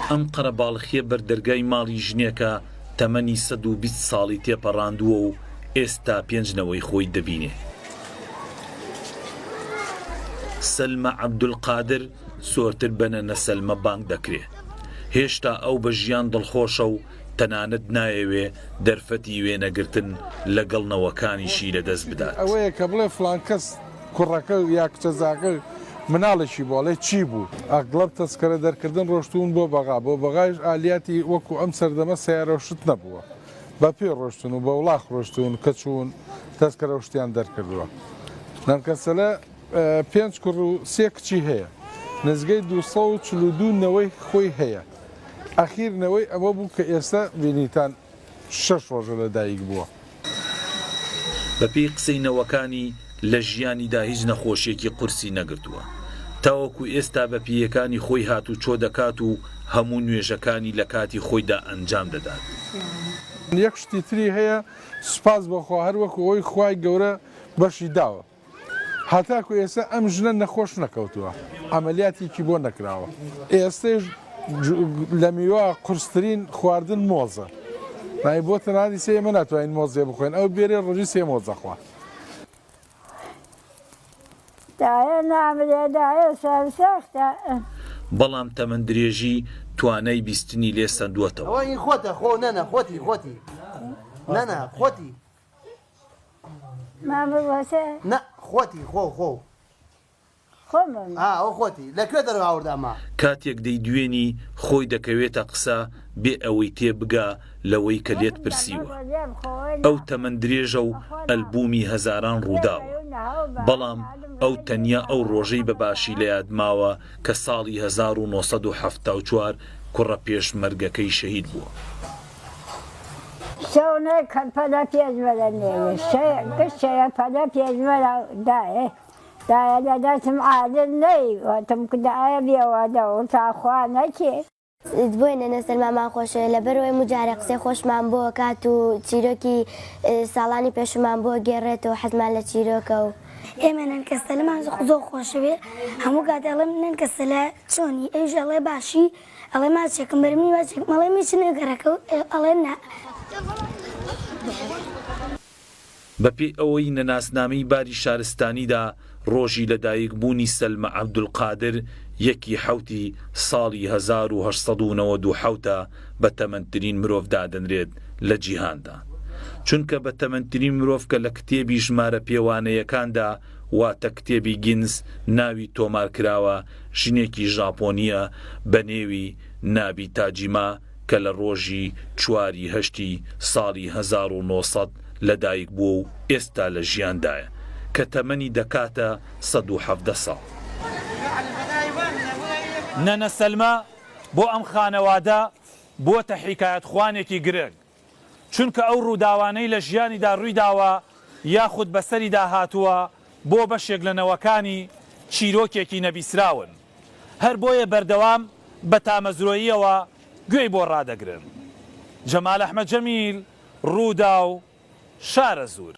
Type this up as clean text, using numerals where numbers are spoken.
ئەم قەرەباڵخییە بەردەرگای ماڵی ژنێکە تەمەنی 120 ساڵی تێپەڕاندووە و ئێستا پێنج نەوەی خۆی دەبینێ. سەلمە عەبدولقادر زۆرتر بە نەنە سەلمە بانگ دەکرێ. هێشتا ئەو بە ژیان دڵخۆشە و تەنانەت نایەوێ دەرفەتی وێنەگرتن لەگەڵ نەوەکانیشی لەدەست بدات. ئەوەیە کە بڵێ فڵان کەس کوڕەکە یا کچەزاکە مناڵێکی بوو ئەڵێ چی بوو؟ ئەغڵەب تەسکەرە دەرکردن ڕۆشتوون بۆ بەغا، بۆ بەغایش ئالیاتی وەکو ئەم سەردەمە سەیارە و شت نەبووە، بە پێ ڕۆشتوون و بە وڵاخ ڕۆشتوون کە چوون تەسکەرە و شتیان دەرکردووە. نەنکەسەلە پێنج کوڕ و سێ کچی هەیە، نزگەی 242 نەوەی خۆی هەیە. ئەخیر نەوەی ئەوە بوو کە ئێستا بینیتان شەش ڕۆژە لە دایک بووە. بەپێی قسەی نەوەکانی لە ژیانیدا هیچ نەخۆشیەکی قورسی نەگرتووە. تاوەکو ئێستا بە پێیەکانی خۆی هاتوچۆ دەکات و هەموو نوێژەکانی لە کاتی خۆیدا ئەنجام دەدات. یەک شتی تری هەیە سوپاس بۆ خوا هەر وەکو ئەوەی خوای گەورە بەشی داوە. هەتاکو ئێستا ئەم ژنە نەخۆش نەکەوتووە، عەمەلیاتێکی بۆ نەکراوە. ئێستەیش لە میوە قورسترین خواردن مۆزە. ناوی بۆ تەنانەت ئیسە ئێمە ناتوانین مۆزێ بخۆین، ئەو بێرێ ڕۆژی سێ مۆز دەخوا. دایە نامرێ دایە سەرسەختە. بەڵام تەمەندرێژی توانای بیستنی لێ سەندووەتەوە. ئەوە هی خۆتە خۆ نەنە خۆتی خۆتی نەنە خۆتی. مامە وەسە؟ نا خۆتی خۆ خۆ. خۆمم. ها ئەوە خۆتی. لە کوێ دەرەوە هاورد ئەمە؟ کاتێک دەیدوێنی خۆی دەکەوێتە قسە بێ ئەوەی تێبگا لەوەی کە لێت پرسیوە. ئەو تەمەن درێژە و ئەلبوومی هەزاران ڕووداوە. بەڵام ئەو تەنیا ئەو ڕۆژەی بە باشی لە یاد ماوە کە ساڵی 1974 کوڕە پێشمەرگەکەی شەهید بووە. شەونە کە پەلە پێشمەرە نێوێ گشت شەیە پەلە پێشمەرە دایە دایە لە دەستم عادل نەی وتم دایە بێوە دەوڵ تا خوا نەچێ. بۆیە نەنە سەلمامان خۆشەوێ لەبەرئەوەی هەموو جارێ قسەی خۆشمان بۆ ئەکات و چیرۆکی ساڵانی پێشومان بۆ ئەگێڕێتەوە حەزمان لە چیرۆکە و. ئێمە نەنکە سەلەمان زۆر خۆشەوێ هەموو کات ئەڵێم نەنکە سەلە چۆنی ئەویش ئەڵێ باشی ئەڵێ ماچێکم بەرە منی ماچێکم ئەڵێ منی چنە گەڕەکە ئەڵێ نا. بەپێی ئەوەی لە ناسنامەی باری شارستانیدا ڕۆژی لەدایکبوونی سەلمە عەبدولقادر یەکی حەوتی ساڵی 1897 ە بە تەمەنترین مرۆڤ دادەنرێت لە جیهاندا چونکە بە تەمەنترین مرۆڤ کە لە کتێبی ژمارە پێوانەیەکاندا واتە کتێبی گینس ناوی تۆمارکراوە ژنێکی ژاپۆنییە بە نێوی نابی تاجیما کە لە ڕۆژی چوار ی هەشتی ساڵی 1900 لەدایک بووە و ئێستا لە ژیاندایە کە تەمەنی دەکاتە 117 ساڵ. نەنە سەلمە بۆ ئەم خانەوادە بووەتە حیکایەتخوانێکی گرنگ، چونکە ئەو ڕووداوانەی لە ژیانیدا ڕوویداوە یاخود بەسەریدا هاتووە بۆ بەشێک لە نەوەکانی چیرۆکێکی نەبیسراون، هەر بۆیە بەردەوام بە تامەزرۆییەوە گوێی بۆ ڕادەگرن. جەمال ئەحمەد جەمیل، رووداو، شارەزوور.